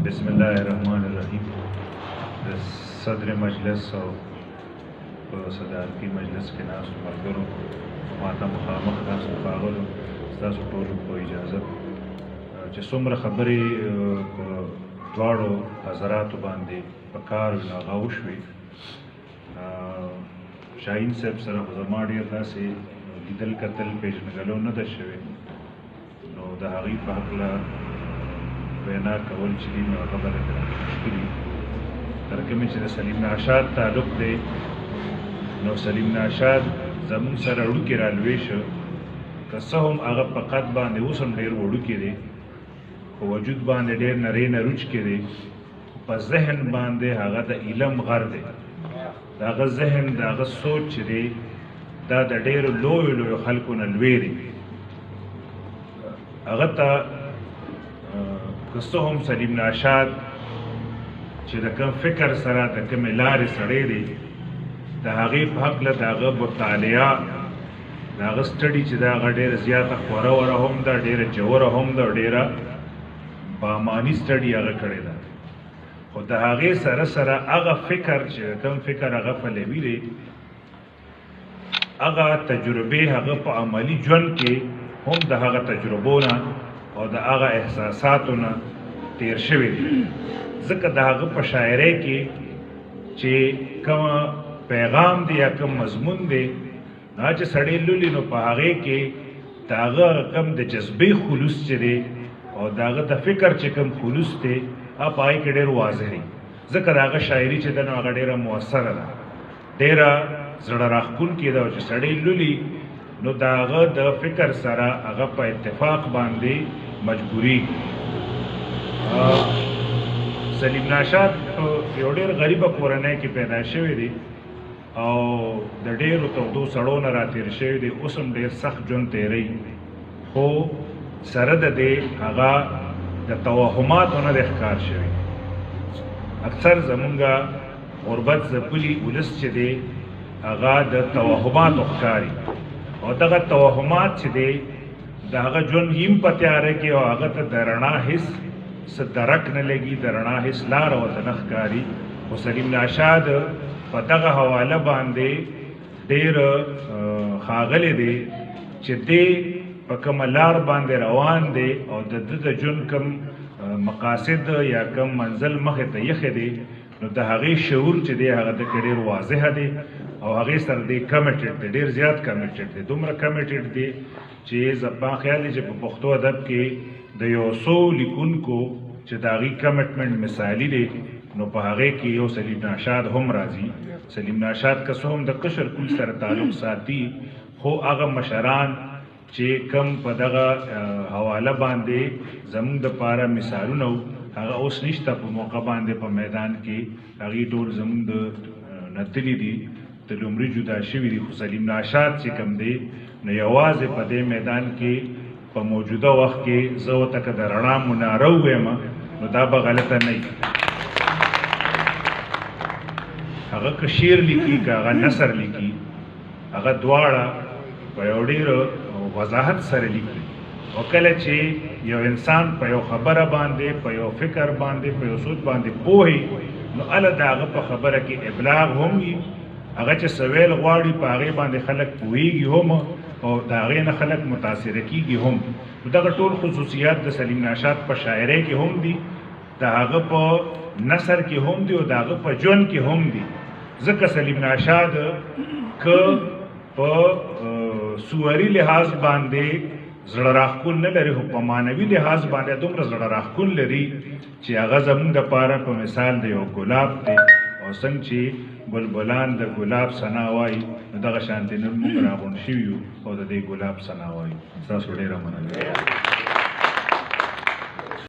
بسم الله الرحمن الرحیم. د صدر مجلس او په صدارتي مجلس کې ناستو ملګرو، ماته مخامخ ناستو ښاغلو، ستاسو ټولو په اجازت، چې څومره خبرې په دواړو حضراتو باندې په کار وي، نو هغه وشوې. شاهین صاحب سره خو زما ډېر داسې لیدل کتل، پېژندګلو نه ده شوې، نو د هغې په هکله وینا کول چې دي، نو هغه به لږ راته مشکل وي. تر کومې چې د سلیم ناشاد تعلق دی، نو سلیم ناشاد زمونږ سره وړوکی رالوی شو. که څه هم هغه په قد باندې اوس هم ډېر وړوکی دی، په وجود باندې ډېر نری نروچکی دی، په ذهن باندې هغه د علم غر دی. د هغه ذهن، د هغه سوچ چې دی، دا د ډېرو لویو لویو خلکو نه لوی دی. هغه ته که څه هم سلیم ناشاد چې د کوم فکر سره، د کومې لارې سړی دی، د هغې په هکله د هغه مطالعه، د هغه study چې دا هغه ډېره زیاته خوره وره هم ده، ډېره ژوره هم ده او ډېره باماني study هغه کړې ده. خو د هغې سره سره هغه فکر چې کوم فکر هغه پلوي دی، هغه تجربې هغه په عملي ژوند کې هم د هغه تجربو نه او د هغه احساساتو نه تیر شوی دی، ځکه د هغه په شاعرۍ کې چې کوم پیغام دی یا کوم مضمون دی، نو چې سړی لولي، نو په هغې کې د هغه کوم د جذبې خلوص چې دی او د هغه د فکر چې کوم خلوص دی، هغه په هغې کې ډېر واضح دی، ځکه د هغه شاعري چې ده، نو هغه ډېره موثره ده، ډېره زړه راښکونکې ده، او چې سړی لولي، نو د هغه د فکر سره هغه په اتفاق باندې مجبوریږي. سلیم ناشاد په یو ډېر غریبه کورنۍ کې پیدا شوی دی او د ډېرو تودو سړو نه راتېر شوی دی. اوس هم ډېر سخت ژوند تېروي، خو سره د دې هغه د توهماتو نه دی ښکار شوی. اکثر زمونږه غربت ځپلي ولس چې دی، هغه د توهماتو ښکاري او دغه توهمات چې دی، د هغه ژوند یم په تیاره کې او هغه ته د رڼا هیڅ څه درک نه لګي، د رڼا هیڅ لاره ورته نه ښکاري. خو سلیم ناشاد په دغه حواله باندې ډیر ښاغلی دی چې دی په کومه لار باندې روان دی او د ده د ژوند کوم مقاصد یا کوم منزل مخې ته یخې دی، نو د هغې شعور چې دی، هغه د ډیر واضح دی او هغې سره دی committed دی، ډیر زیات committed دی. دومره committed دی چې زما خیال دی چې په پښتو ادب کې د یو څو لیکونکو چې د هغې commitment مثالي دی، نو په هغې کې یو سلیم ناشاد هم راځي. سلیم ناشاد که څه هم د کشر کول سره تعلق ساتي، خو هغه مشران چې کم په دغه حواله باندې زموږ د پاره مثالونه، هغه اوس نشته په موقع باندې په میدان کې. هغې ټول زموږ د نتلي دي، د لومړي جدا شوي دي. خو سلیم ناشاد چې کوم دی، نو یوازې په دې میدان کې په موجوده وخت کې زه ورته که د رڼا مناره ووایم، نو دا به غلطه نه وي. هغه که شعر لیکي، که هغه نثر لیکي، هغه دواړه په یو ډېر وضاحت سره لیکي. او کله چې یو انسان په یو خبره باندې، په یو فکر باندې، په یو سوچ باندې پوهي، نو هله د هغه په خبره کې ابلاغ هم وي. هغه چې څه ویل غواړي، په هغې باندې خلک پوهیږي هم او د هغې نه خلک متاثره کیږي هم. نو دغه ټول خصوصیات د سلیم ناشاد په شاعرۍ کې هم دي، د هغه په نثر کې هم دي او د هغه په ژوند کې هم دي، ځکه سلیم ناشاد که په صوري لحاظ باندې زړه راښکون نه لري، خو په معنوي لحاظ باندې دومره زړه راښکون لري چې هغه زمونږ دپاره په مثال د یو ګلاب دی. او څنګه چې بلبلان د ګلاب ثنا وایي، نو دغه شانتې نن موږ راغونډ شوي یو او د دې ګلاب ثنا وایو. ستاسو ډېره مننه.